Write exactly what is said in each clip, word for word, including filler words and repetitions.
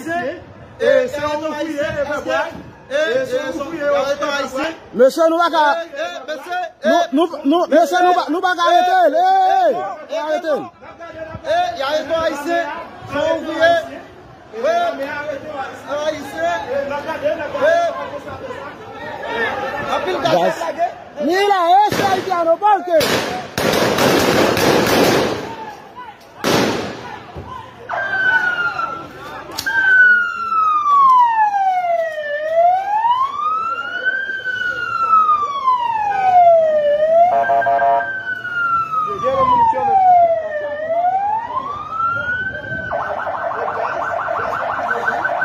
Ayisyen. E se yon ouvriye, e fè bwè. E se yon ouvriye, e fè bwè. Mesye, nou pa ka, nou, nou, nou, mesye, nou pa, nou pa ka rete l. Ey! Nou pa ka rete l. E y arete yon Ayisyen, se yon ouvriye. Wi, se yon Ayisyen. Wi. Anpil gaz ap lage. Mira, ese haitiano, ¿por qué?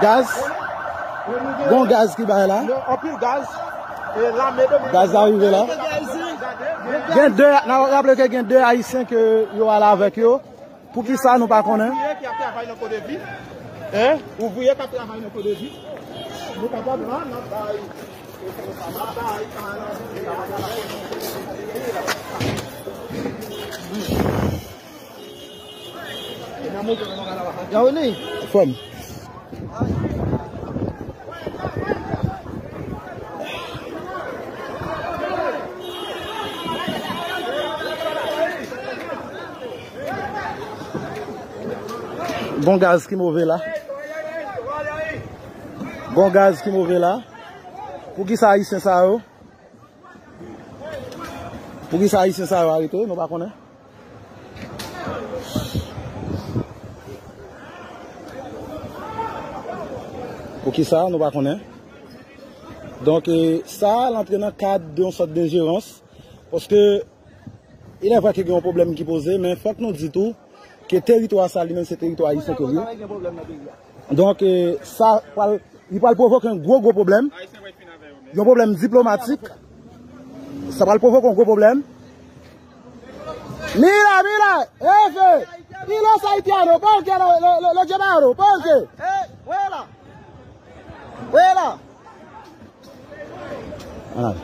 Gaz. Gon gaz ki bay la. Anpil gaz. Gaz la rive la. Gen de, n ap raple ke gen de Ayisyen ke yo ale avèk yo. Poukisa nou pa konnen? Ouvriye ki ap travay nan Kodevi. Hein? Ouvriye k ap travay nan Kodevi. Nou kapab la, n ap bay, n ap bay. Frè m. Gon gaz ki move la. Gon gaz ki move la. Poukisa Ayisyen sa yo? Poukisa Ayisyen sa yo arete? Nou pa konnen. Poukisa? Nou pa konnen. Donk, e, sa al antre nan kad de yon sòt denjerans. Paske, il est vrai ke gen yon pwoblèm ki poze, men fòk nou di tou ke teritwa sa li menm se teritwa ayisyen ke l ye. Donk, e, sa pral, li pral pwovoke yon gwo, gwo pwoblèm. Yon pwoblèm diplomatik. Sa pral pwovoke yon gwo pwoblèm. Mira, mira, efe, y los haitianos, ¿por qué lo, lo, lo, lo llevaron? ¿Por qué? Eh, eh, fuera. Fuera. Ala.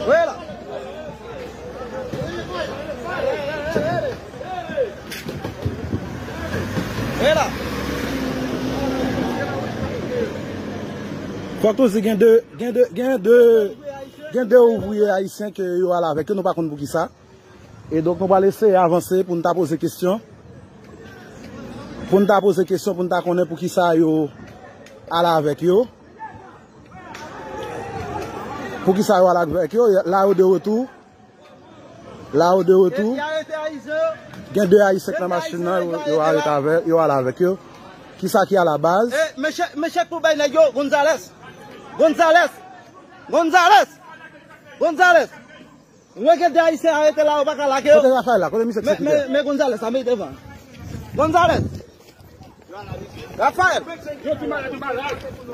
Fuera. Fuera. Fòk nou di gen de, gen de, gen de, gen de ouvriye ayisyen ke yo ale avèk yo, nou pa konn poukisa. E donk, nou pral eseye avanse pou n ta poze kesyon. Pou n ta poze kesyon, pou n ta konnen poukisa yo ale avèk yo. Poukisa yo ale avèk yo. La yo de retou. La yo de retou. Gen de ayisyen k nan machin nan, yo, yo arete avè, yo ale avèk yo. Kisa ki alabaz? E, mesye, mesye k pou bay nèg yo, Gonzales. Gonzales. Gonzales. Gonzales. Mwen gen de ayisyen arete la, ou pa ka lage yo. Kote Rafael la? Kote misye ki se ki fè? Men, men Gonzales, sa mete van. Gonzales. Rafael.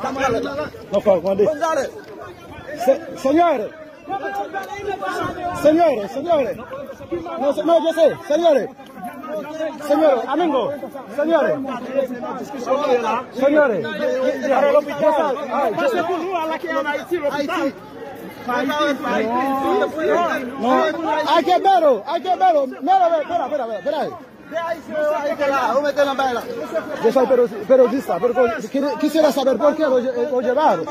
Rafael. Non, fò mande. Gonzales. Se-, señores. Señores, señores. No, se-, no, yo sé, señores. Señores, amigo, señores. Señores. Ay, ay, ay. No, hay que verlo, hay que verlo. Mira, mira, mira, mira, mira. Yo soy periodi-, periodista, pero quisiera saber por qué lo lle-, lo llevaron.